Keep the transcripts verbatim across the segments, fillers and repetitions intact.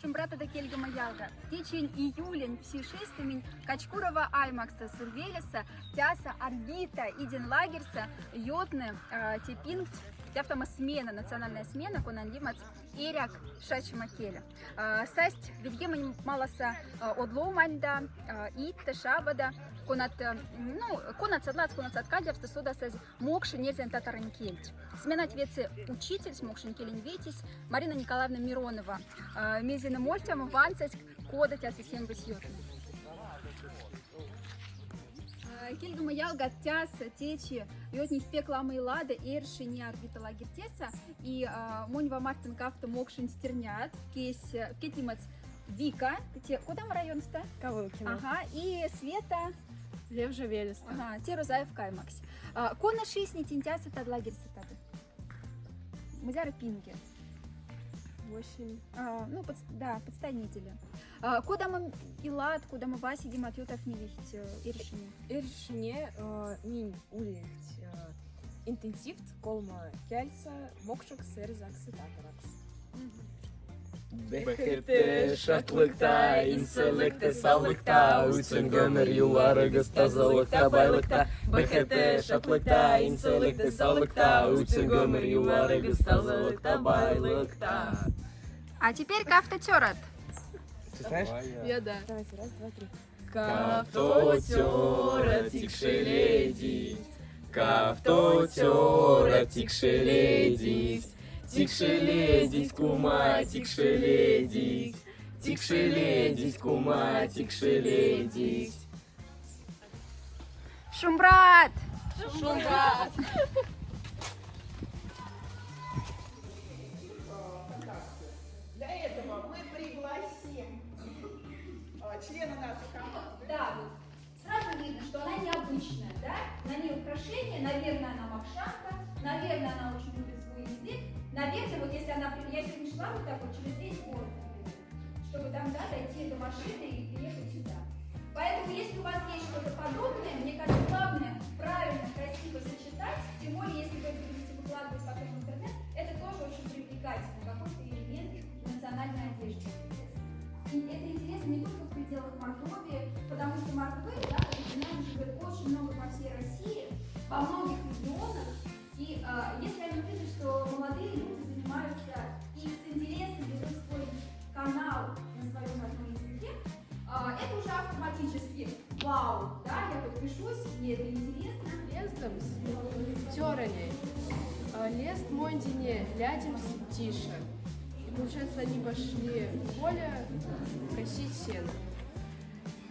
Шумбратада, кельгома ялга. Течинь июлень пси шеесте минь Кочкурово аймакса Суввелеса тяса «Орбита» иден лагерьса ётны, а, те пингт, тяфтама смена, национальная смена, конан нимац «Эряк шачма келя». А, састь ведьгемонь маласа, а, од ломаньда, а, итта, шабада, конат, а, ну, конат садлац, конат сад кадявста, содасазь мокшень, эрзянь, татарень кельть. Сменать ветсы учительсь, мокшень келень ветись, Марина Николаевна Миронова. А, мезене мольтяма, вансаськ, кода тяса сембось ётны. А, кельгома ялга, тяса течи ётнихть пек ламо илядо эрьшине «Орбита» лагерьтеса. И, а, монь ва мартон кафта мокшень стернят, кесь, э, кедь нимац Вика, те кодамо районста? Ковылкино. Ага, и Света? Левжа Велеста. Ага, те Рузаевка аймакс. А, кона шисни тень тяса тат лагерьса тады? Мзяра пинге. Восемь. А, ну, подс-, да, подстанители. А, кодамо илад, кодамо ва седимат ютафнилихть, э, эрьшине? Эрьшине, э, минь улихть, э, интенсивт колмо кяльса: мокшекс, эрзякс и татарекс. Бехете, шатлыкта, инсылыкта, салыкта, уцен гомер юларыгыс тазалыкта, байлыкта. Бехете, шатлыкта, инсылыкта, салыкта, уцен гомер юларыгыс тазалыкта, байлыкта. А теперь кафта тёрат. Ты знаешь? Я, да. Давайте, раз, два, три. Кафто тёра тикше ледить, кафто тёра тикше ледить, тикше ледить, кума, тикше ледить, тикше ледить, кума, тикше ледить. Шумбрат! Шумбрат! Для этого мы пригласим, а, члена нашей команды. Да, вот сразу видно, что она необычная, да? На ней украшения, наверное, она мокшанка, наверное, она очень любит свой язык. Наверное, вот если она при-, я сегодня шла вот так вот через весь город, например, чтобы там, да, дойти до машины и приехать сюда. Поэтому, если у вас есть что-то подобное, мне кажется, главное правильно, красиво сочетать, тем более, если вы это будете выкладывать потом в интернет, это тоже очень привлекательно, какой-то элемент национальной одежды. И это интересно не только в пределах Мордовии, потому что мордвы, да, как мы знаем, живет очень много по всей России, во многих регионах. И, а, если они увидят, что молодые люди занимаются и с интересом ведут свой канал на своём родном языке, а, это уже автоматически вау, да, я подпишусь, мне это интересно. Лездомс тёраней. А, лезд монь дине лядимс тиша. И получается, они пошли в поле косить сено.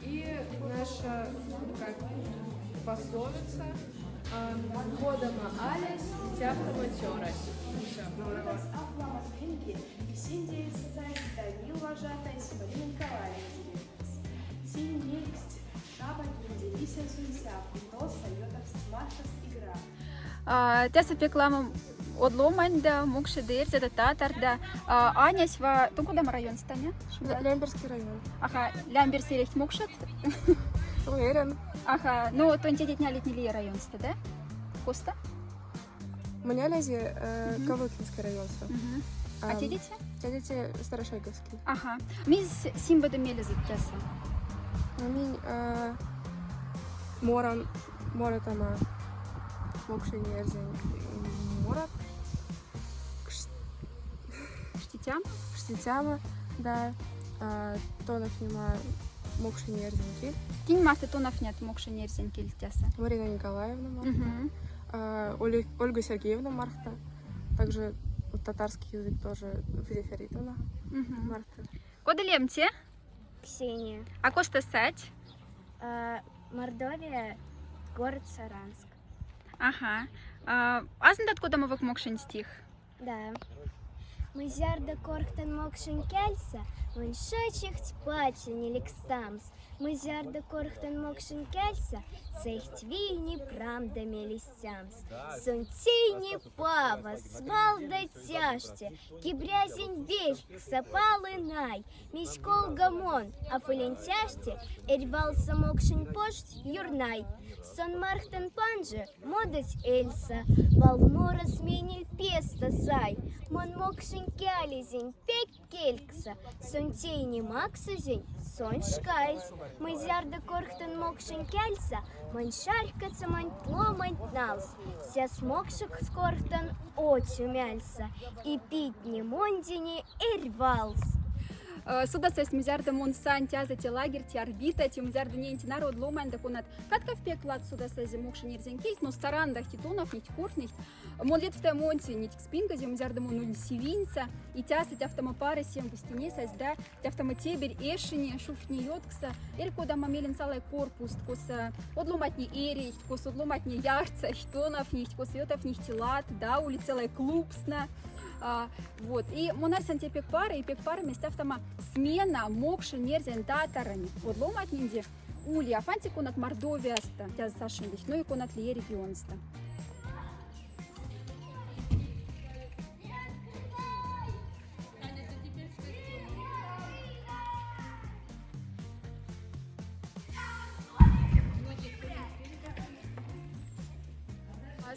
И наша, как, пословица, а, «Кодамо алясь, тяфтомо тёрась». Всё. Ас ламат венге, и синдяй сцай, Данил вожатайсь, Марина Николаевна директорс. Синь мексть шабак венделисен сунся, просто йодовсть маршас игра. А, тяса пек ламо од ломаньда, мокшеда, эрзяда, татарда. А, анясь ва, тон кодамо районста, аня? Лямберский район. Аха, Лямберс эряхть мокшет? Уверен. Аха, ну, тон тядят-нялят ниле районста, да? Коста? Монь алязе, э, Ковылкинский районса. Мгм. А тядятне? Тядятне Старошаговский. Аха. Миз симбады мелезат тяса? А минь, э, моран, моратама мокшень, эрзянь, м, морат. Кш-, кштитяма? Кштитяма, да. А, тонафнема мокшень, эрзянь кель. Кинь мархта тонафнят мокшень, эрзянь кель тяса? Марина Николаевна мархта. Мгм. А, Оле-, Ольга Сергеевна мархта. Также вот татарский язык тоже Федя Фаритовна мархта. Кода лемтя? Ксения. А коста сать? А, Мордовия, город Саранск. Аха. А, а знаешь, кодамо вок мокшень стих? Да. Мзярда корхтан мокшень кяльса, монь шачихть пача ниликсамс. Мзярда корхтан мокшень кяльса, сехть вийни прамда мелисьсямс. Сон тейни пава, свал да тяштя, кибрязень велькса палы най. Мись колга мон, а фылень тяштя, эрьвалса мокшень пошть юрнай. Сон мархтан панжи модась эльса, вал морас менель песта сай. Мон мокшень Кялизень пек келькса, сон тейни максозень, сон шкайс. Мый зярдо корхтан мокшень кяльса, монь шарьхкаса монь пломонь налс. Сяс мокшекс корхтан отчы мяльса, и питни мондини эрьвалс. Э, содасась, мзярда мон сан тяза те лагерьте, Орбита, те мзярда ненти народ ломанда, конат каткав пек лат содасазь мокшень эрзянь кельть, но старандахти тонафнихть, кортнихть. Мон летфта монти нетькс пингозе, мзярда мон уль сивиньса, и тяса тяфтама пара сембустинесась, да, тяфтама теберь эшине, шуфтни ёткса, эрь кода ма мелин салай корпуст коса, одломатни эрихть кос, одломатни ярцахть, тонафнихть кос, ётафнихть лат, да, улицалай клубсна. А, вот. И мон арьсан те пек пара, и пек пара местафтама смена мокшень эрзянь татарань. Одломатнинди ули афанти конат Мордовияста, тяса сашендихть, но и конат лия регионста.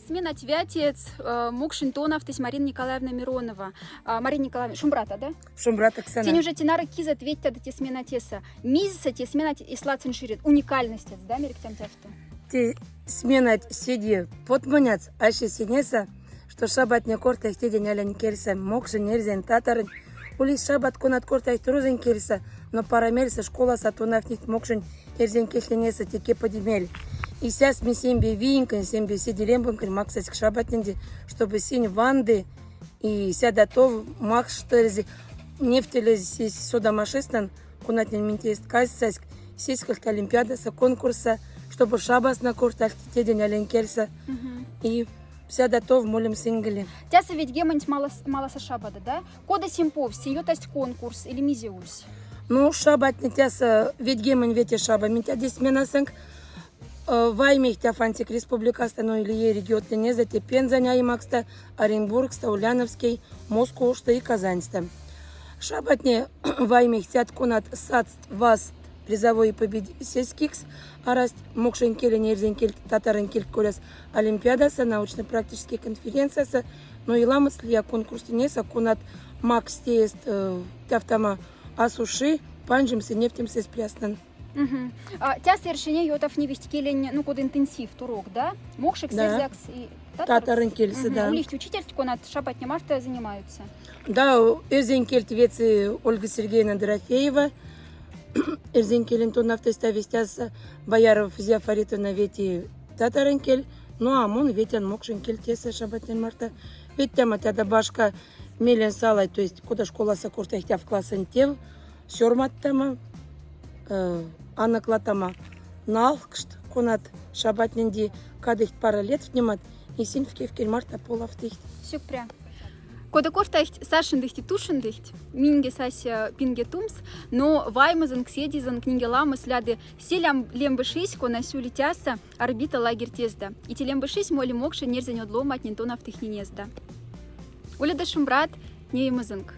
Смена тевятец, э, мокшень тонафтысь Марина Николаевна Миронова. А, Марина Николаевна, шумбрата, да? Шумбрата, Оксана. Тень уже тинара киза теветтяда те смена теса. Мизса те смена эслацин ширит, уникальностец, да, мериктям тяфта? Те смена седи потмоняц, аще синеса, что шабатне корта тедень алянь кельса, мокшень эрзянь татарань. Улись шабат конат корта рузень кельса, но пара мяльса школаса тонафнихть мокшень эрзянь кельтленеса теке подимель. И сяс ми сембе виньконь, сембе седи лембоньконь максаськ шабатненди, чтобы синь ванды и сяда тов макштырзи, нефтелези содамашистан, конатнень минь тест казьсаськ, сискальт олимпиадаса, конкурса, чтобы шабасна корта тедень алянь кельса. И сяда тов молим синьгили. Тяса ведьгемонть малас-, маласа шабада, да? Кода сим повсь, синь ётасть конкурс или мизе ульсь? Ну, шабатне тяса ведьгемонь вете шаба, минь тяде сменасынк, э, ваймихть афанцик республикаста, ну или е регионтненеза, те Пензань аймакста, Оренбургста, Ульяновскей, Москошта и Казаньста. Шабатне ваймихть сятконат садст васт призовой победительскикс арасть мокшень келень, эрзянь кельть, татарань кельть коряс олимпиадаса, научно-практической конференцияса, но и ламост лия конкурстнеса, конат макссть тест, э, тяфтама асуши, панжимсэ, нефтемсэ эс прястан. Мгм. А, тяса эрьшине ётафнихть келень, ну, код интенсив турок, да? Мокшекс, да, эрзякс и татар-, татарань кельса, мгм, да. Улихть учительть, конат шабатне марта занимаются? Да, эрзянь кельть ветси Ольга Сергеевна Дорофеева, эрзянь келень тонафтоста, вестяса Боярова Фазия Фаритовна вети татарань кель, ну а мон ветян мокшень кельтеса шабатнень марта. Ведь тяма тяда башка мелень салай, то есть кода школаса корта ихтяв классонь тев, сёрматтама, э, анаклатама налкшт, конат шабатненди кадыхть пара летфтнемат, и синь вкевкель марта полафтыхть. Сюкпря. Кода кортаихть сашендыхть и тушендыхть, минге сась, э, пинге тумс, но ваймозонк, седизонк нинге ламос ляды се лям-, лембышись, кона сюли тяса Орбита лагерь тезда. И те лембышись моли мокшень эрзянь одломатнень тонафтыхненезда. Уледа шумбрат, неемозонк.